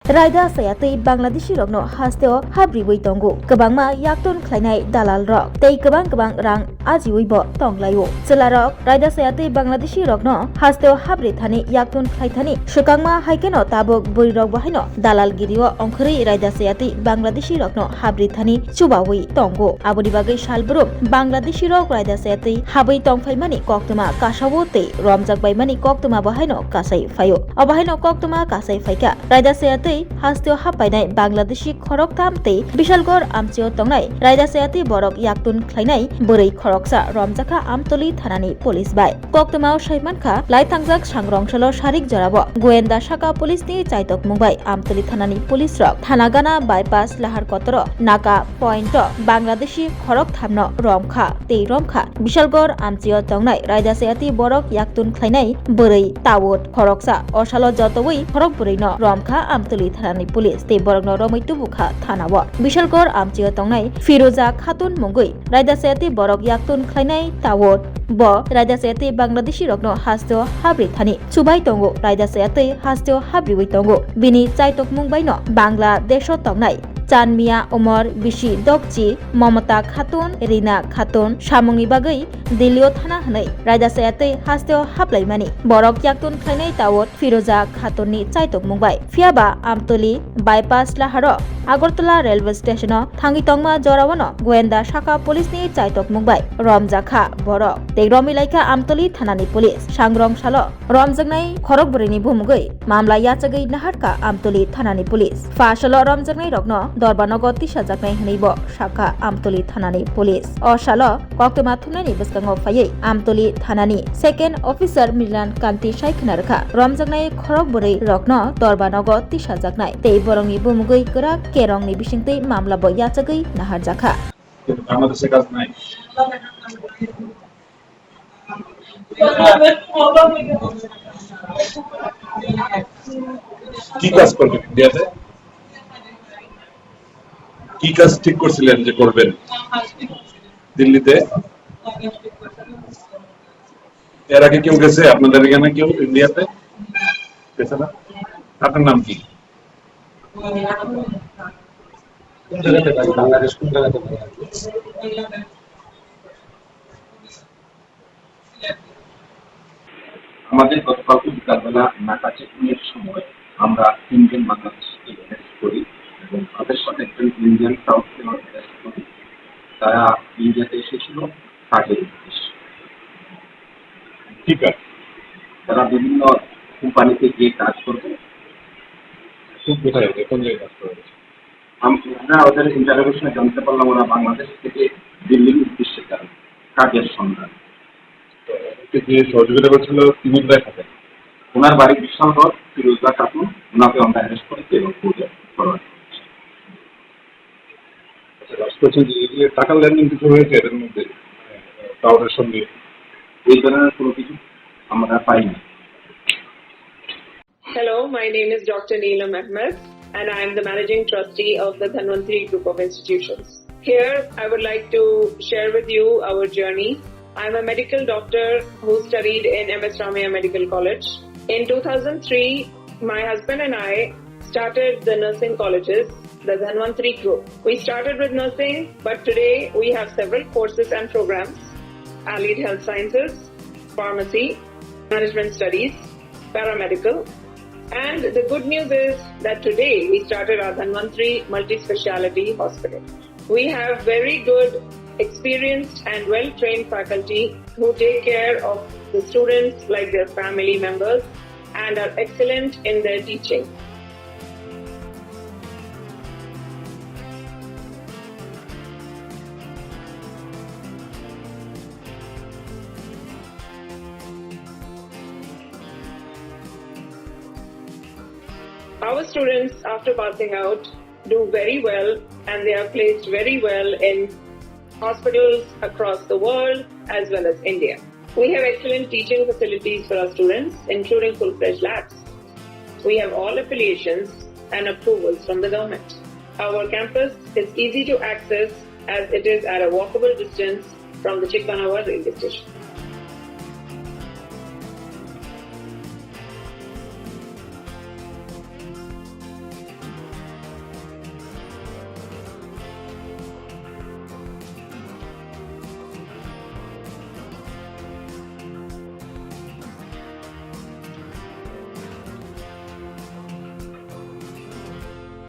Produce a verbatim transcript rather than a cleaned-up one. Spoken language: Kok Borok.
Raida sayatwi Bangladeshi rokno hasteo habriwi tongo. Kwbangma yaktun khlainai dalal rok tei kwbang kwbang rang ajiwi bo tonglaio. Chwlarok raida sayatwi Bangladeshi rokno hasteo habri thani yaktun khlai thani swkangma, hai kheno tabuk bwrwi rok bo haino dalal girio ongkhorwi raida sayatwi Bangladeshi rokno habri thani chubawi tongo. Aboni bagwi salbrum Bangladeshi rok raida sayatwi habwi tongphaimani koktwma kasao tei romjak baimani koktwma bo haino kasai phaio. Obo haino koktwma kasai phaikha. Raida sayatwi hasteo happainai Bangladeshi khoroktham tei Bishalgarh amchio tongnai raida sayatwi borok yaktun khlainai bwrwi khoroksa romjakha Amtoli thanani police bai. Koktwmao saimankha, laithangjak sangrong salo sarik jorao goenda saka police ni chaitokmung bai Amtoli thanani police rok Thanagana bypass lahar kotoro naka point o Bangladeshi khorokthamno romkha tei romkha Bishalgarh amchio tongnai raida sayatwi borok yaktun khlainai bwrwi Tawut khoroksa. O salo jotowi khorok bwrwino romkha Amtoli thanani police tei borokno romwi tubukha thanao. Bishalgarh amchio tongnai Firoza Khatun mungwi raida sayatwi borok yaktun khlainai Tawut. Bo raida sayatwi Bangladeshi rokno hasteo habri thani chubai tongo, raida sayatwi hasteo habriwi tongo. Bini chaitokmung baino Bangladesho tongnai Chanmia Omor, bisi Dokchi, Momota Khatun, Rina Khatun samungni bagwi Dillio thana hwnwi raida sayatwi hasteo haplaimani. Borok yaktun khlainai Tawut Firoza Khatunni chaitokmung bai. Phiyaba Amtoli bypass laharo Agartala railway station o thangwi tongma joraono goenda saka police ni chaitokmung bai romjakha borok. Tei romwi laikha Amtoli thanani police. Sangrong salo romjaknai khorok bwrwini bumugwi mamla yachagwi naharkha Amtoli thanani police. Pha salo romjaknai rokno Dorbanogo tisajaknai hwnwi bo sakha Amtoli thanani police. O salo koktwma thumnaini bwskango phaiwi Amtoli thanani second officer Milan Kanti sai khna rwkha, romjaknai khorok bwrwi rokno Dorbanogo tisajaknai tei borokni bumugwi kwrak kerongni bisingtwi mamla bo yachagwi naharjakha. কিন্তু বাংলাদেশে কাজ নাই। কি কাজ করবেন ইন্ডিয়াতে? কি কাজ ঠিক করছিলেন যে করবেন দিল্লিতে? এর আগে কেউ গেছে আপনাদের এখানে, কেউ ইন্ডিয়াতে গেছে না? আপনার নাম কি? কোন জায়গাতে বাড়ি? বাংলাদেশ কোন জায়গাতে বাড়ি? আমাদের গতকালকে বিকালবেলা নাকা চেকিং এর সময় আমরা তিনজন বাংলাদেশিকে অ্যারেস্ট করি এবং তাদের সাথে একজন ইন্ডিয়ান কাউকে অ্যারেস্ট করি। তারা ইন্ডিয়াতে এসেছিল কাজের উদ্দেশ্যে। ঠিক আছে। তারা বিভিন্ন কোম্পানিতে গিয়ে কাজ করবে। কোন, কোথায় হবে? কোন জায়গায় কাজ করে? আম-, আমরা ওদের ইন্টারোগেশনে জানতে পারলাম ওরা বাংলাদেশ থেকে দিল্লির উদ্দেশ্যে যাবে, কাজের সন্ধান। তো ওকে যে সহযোগিতা করছিল, তিনি কোথায় থাকেন? ওনার বাড়ি বিশালগড়, ফিরোজা খাতুন, ওনাকে আমরা অ্যারেস্ট করেছি এবং কোর্টে ফরওয়ার্ড করেছি। আচ্ছা, লাস্ট কোশ্চেন, যে এই যে টাকার লেনদেন কিছু হয়েছে এদের মধ্যে, আহ, কারোর সঙ্গে? এই ধরনের কোনো কিছু আমরা পাইনি। Hello, my name is Doctor Neelam Ahmed, and I am the Managing Trustee of the Dhanvantri Group of Institutions. Here, I would like to share with you our journey. I'm a medical doctor who studied in M S Ramaiah Medical College. In two thousand three, my husband and I started the nursing colleges, the Dhanvantri Group. We started with nursing, but today we have several courses and programs: Allied Health Sciences, Pharmacy, Management Studies, Paramedical. And the good news is that today we started our Dhanvantri Multi-Speciality Hospital. We have very good, experienced and well-trained faculty who take care of the students like their family members and are excellent in their teaching. Our students, after passing out, do very well and they are placed very well in hospitals across the world as well as India. We have excellent teaching facilities for our students, including full-fledged labs. We have all affiliations and approvals from the government. Our campus is easy to access as it is at a walkable distance from the Chikmanawa railway station.